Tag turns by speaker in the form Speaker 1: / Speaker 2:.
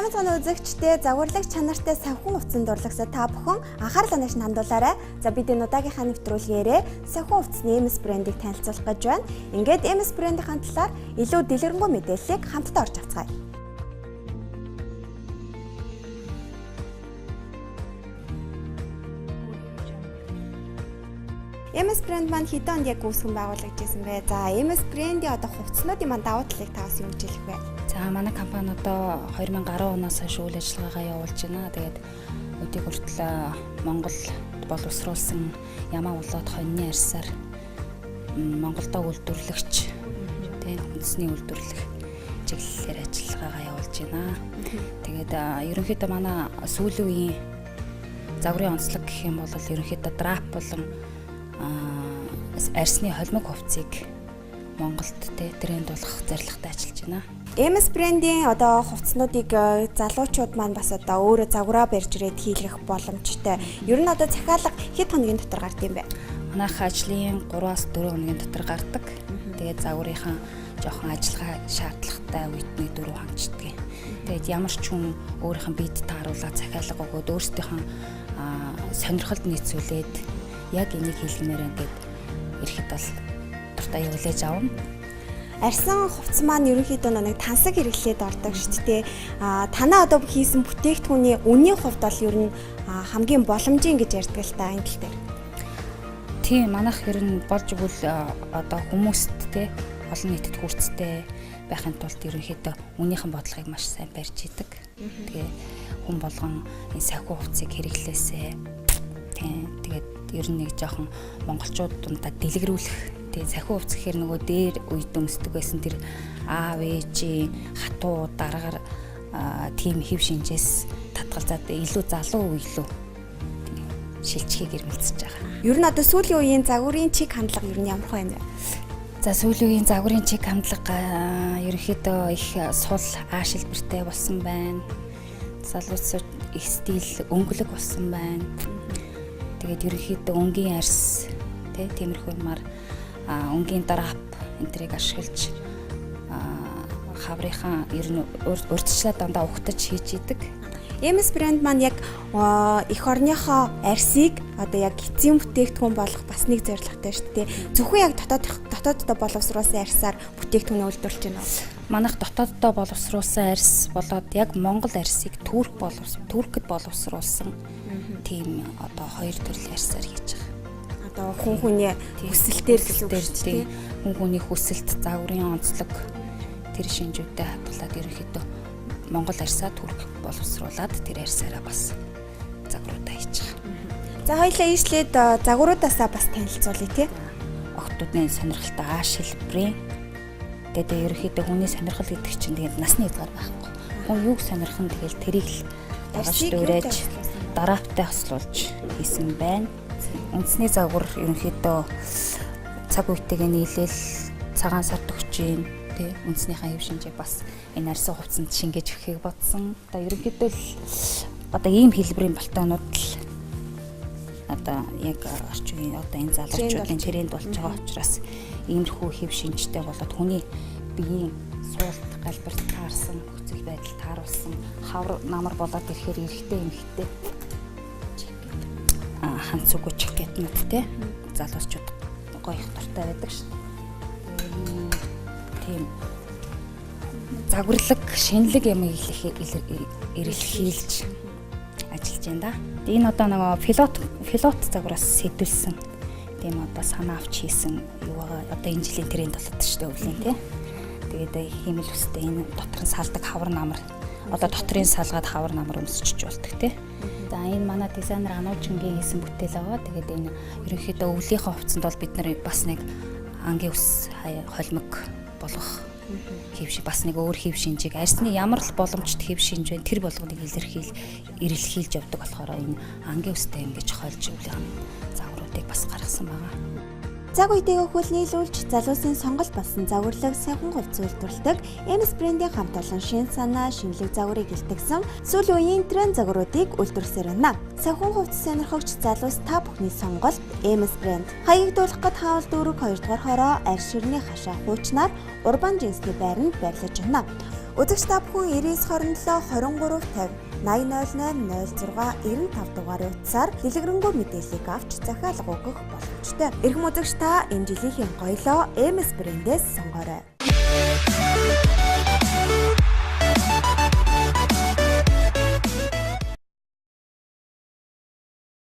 Speaker 1: Сайн мэцгааны үзэгчдээ загварлаг чанартай савхан хувцсанд дурлагсаа та бүхэн анхаарлаа нааш хандуулаарай. За бид энэ удаагийнхаа нэвтрүүлгээрээ савхан хувцсны MS брендийг танилцуулах гэж байна. Ингээд MS брендийн талаар илүү дэлгэрэнгүй мэдээллийг хамтдаа орж авцгаая. MS брэнд маань хэдэн онд яг үүсгэн байгуулагдсан бэ? За MS брендийн одоо хувцснуудын маань давуу талыг та бас юу гэж хэлэх вэ?
Speaker 2: За манай компани одоо 2010 оноос хойш үйл ажиллагаагаа явуулж байна. Тэгээд өдийг хүртэл Монгол боловсруулсан ямаа улоод хоньны арьсаар Монголдо үйлдвэрлэгч тийм үндэсний үйлдвэрлэх чиглэлээр ажиллагаагаа явуулж байна. Тэгээд ерөнхийдөө манай сүүлийн үеийн загварын онцлог гэх юм бол ерөнхийдөө драп болон арьсны холимог хувцсыг Монголд тренд болох зорилготой ажиллаж байна.
Speaker 1: MS брендийн одоо хувцснуудыг залуучууд маань бас одоо өөрөө загвараа барьж ирээд хийлгэх боломжтой. Ер нь одоо захиалга хэд хоногийн дотор гард юм бэ?
Speaker 2: Манайх ажлын 3-аас 4 хоногийн дотор гардаг. Тэгээд загварынхаа жоохон ажиллагаа шаардлагатай үед нэг 4 хоногчдаг. Тэгээд ямар ч хүн өөрийнх нь биед тааруулаад захиалга өгөөд өөрсдийнхөө сонирхолд нийцүүлээд яг энийг хийлгэмээр ингээд ирэхэд бол дуртай явуулж авна.
Speaker 1: Арьсан хувцас маань ерөнхийдөө нэг тансаг хэрэглээд ордог шүү дээ. Танаа одоо хийсэн бүтээгдэхүүний үнийн хувьд бол ер нь хамгийн боломжийн гэж ярьдаг л та энэ тал дээр.
Speaker 2: Тийм, манайх ер нь болж игэл одоо хүмүүст те олон нийтэд хүрцтэй байхын тулд ерөнхийдөө үнийхэн бодлогыг маш сайн барьж идэг. Тэгээ хүн болгон энэ сахиу хувцсыг хэрэглээсэй. Тийм, тэгээд ер нь нэг жоохон монголчууд дундаа дэлгэрүүлэх. Тэгээ сахиу хувцас гэхээр нөгөө дээр үед өмсдөг байсан тэр аав ээжийн хатуу даргаар тийм хэв шинжээс татгалзаад илүү залуу үе лөө шилжихийг эрмэлзэж байгаа.
Speaker 1: Ер нь одоо сүүлийн үеийн загварын чиг хандлага ер нь ямар байна вэ?
Speaker 2: За сүүлийн үеийн загварын чиг хандлага ерөнхийдөө их сул А шилбэртэй болсон байна. Залуучууд их стил өнгөлөг болсон байна. Тэгээд ерөнхийдөө өнгийн арьс тиймэрхүү юмар өнгийн драп энтрийг ашиглаж хаврынхаа ер нь урьдчилаа дандаа угтаж хийж идэг.
Speaker 1: MS брэнд маань яг эх орныхоо арьсыг одоо яг эцсийн бүтээгдэхүүн болгох бас нэг зорилготой шүү дээ. Зөвхөн яг дотооддоо боловсруулсан арьсаар бүтээгдэхүүнээ үйлдвэрлэж байна уу?
Speaker 2: Манайх дотооддоо боловсруулсан арьс болоод яг Монгол арьсыг Туркд боловсруулсан тийм одоо хоёр төрлийн арьсаар хийж байгаа.
Speaker 1: Одоо хүн хүний хүсэлтээр гэсэн үг шүү дээ.
Speaker 2: Хүн хүний хүсэлт, загварын онцлог тэр шинжүүдтэй хадгалаад ерөнхийдөө Монгол арьсаа Турк боловсруулад тэр арьсаараа бас загваруудаа хийж байгаа.
Speaker 1: За хоёлаа ийшлээд загваруудаасаа бас танилцуулъя тий.
Speaker 2: Охтуудын сонирхолтой А шилбэрийн. Тэгээд ерөнхийдөө хүний сонирхол гэдэг чинь тэгээд насны хязгаар байхгүй. Хүн юуг сонирхон тэгэл тэрийг л дагаж дуурайж дарааптай хослуулж хийсэн байна. Үндэсний загвар ерөнхийдөө цаг үетэйгээ нийлээл цагаан сар төгч юм тий үндэснийхээ хэв шинжийг бас энэ арьсан хувцсанд шингээж өгөхийг бодсон. Одоо ерөнхийдөө л одоо ийм хэлбэрийн балтаанууд л одоо яг орчин үеийн одоо энэ залуучуудын тренд болж байгаа учраас иймэрхүү хэв шинжтэй болоод хүний биеийн суулт галбирт таарсан, нөхцөл байдал тааруулсан хавар намар болоод ирэхээр эрэгтэй эмэгтэй ханц үгүй жакетнууд те залуучууд гоё их дуртай байдаг шүү дээ. Тийм загварлаг, шинэлэг юм эрэлхийлж ажиллаж байна да. Энэ одоо нөгөө филот загвараас сэдвэлсэн тийм одоо санаа авч хийсэн юу байгаа. Одоо энэ жилийн тренд болоод шүү дээ өвлийн тий. Тэгээд хиймэл үстэй энэ дотор нь салдаг хавар намар одоо дотрын салгаад хавар намар өмсөж болдог тий. За энэ манай дизайнер Ануужингийн хийсэн бүтээл байгаа. Тэгээд энэ ерөнхийдөө өвлийнхээ хувцсанд бол бид нар бас нэг ангийн ус холимог болгох хэв бас нэг өөр хэв шинжийг арьсны ямар л боломжтой хэв шинж байна тэр болгоныг эрэлхийлж явдаг болохоор энэ ангийн үстэй ингэж холж өвлийнх нь загваруудыг бас гаргасан байгаа.
Speaker 1: Цаг үетэйгээ хөл нийлүүлж залуусын сонголт болсон загварлаг сайхан хувцас үйлдвэрлэдэг MS брендийн хамт олон шин санаа, шинэлэг загварыг илтгэсэн сүүлийн үеийн тренд загваруудыг үйлдвэрлэсээр байна. Сайхан хувцас сонирхогч залуус та бүхний сонголт MS брэнд. Хаягдуулах гээд хаалт дүүрэг 2 дугаар хороо арь ширний хашаа хуучнаар урбан джинсний байранд байрлаж байна. Үзэгч та бүхэн 99 27 23 50 80 08 06 95 дугаарын утсаар дэлгэрэнгүй мэдээллийг авч захиалга өгөх боломжтой. Эрхэм үзэгч та энэ жилийнхээ гоёлоо MS брэндээс сонгоорой.